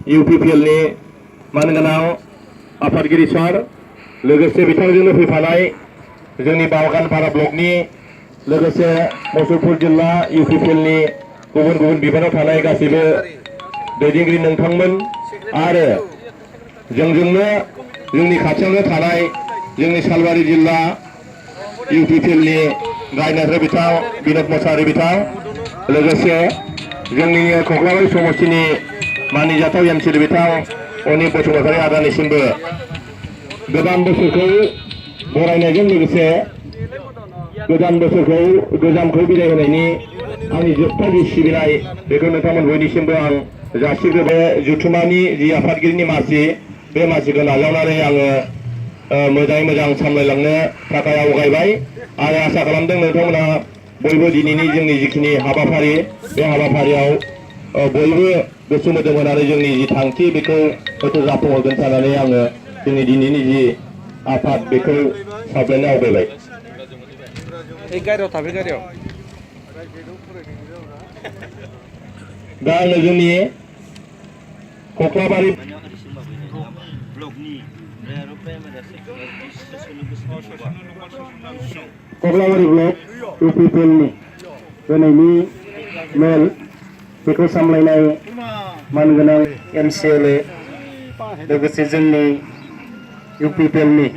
इउपिपिएलनि मानगोनां आफादगिरि सार लोगोसे बिथांजोंनो फैफानाय जोंनि बागानपारा ब्लकनि लोगोसे मुसलपुर जिल्ला इउपिपिएलनि गुबुन गुबुन बिबानाव थानाय गासैबो दैदेनगिरि नोंथांमोन आरो जोंजोंनो जोंनि खाथियावनो थानाय जोंनि सालबारि जिल्ला इउपिपिएलनि गायनाथ्रा बिथां बिनोद मोसाहारि बिथां लोगोसे जोंनि कक्लाबारि समष्टिनि मानिजाथाव एमसिएल बिथां अनिल बसुमतारी आदानिसिमबो गोदान बोसोरखौ बरायनायजों लोगोसे गोदान बोसोरखौ गोजामखौ बिदाय होनायनि आंनि जोबथा जि सिबिनाय बेखौ नोंथांमोन बयनिसिमबो आं जासिग्रो बे जुथुमानि जि आफादगिरिनि मासि बे मासिखौ नाजावनानै आङो मोजाङै मोजां सामलायलांनो थाखाय आवगायबाय आरो आसा खालामदों नोंथांमोना बयबो दिनैनि जोंनि जिखिनि हाबाफारि बे हाबाफारियाव बयबो गोसो मोदोम होनानै जोंनि जि थांखि बेखौ हयथ' जाफुंहोगोन साननानै आङो जोंनि दिनैनि जि आफाद बेखौ सावरायनो आवगायबाय। दा आङो जोंनि कक्लाबारि कक्लाबारि ब्लक इउपिपिएलनि दिनैनि मेल बेखौ सामलायनाय मानगोनां एमसिएल लोगोसे जोंनि इउपिपिएलनि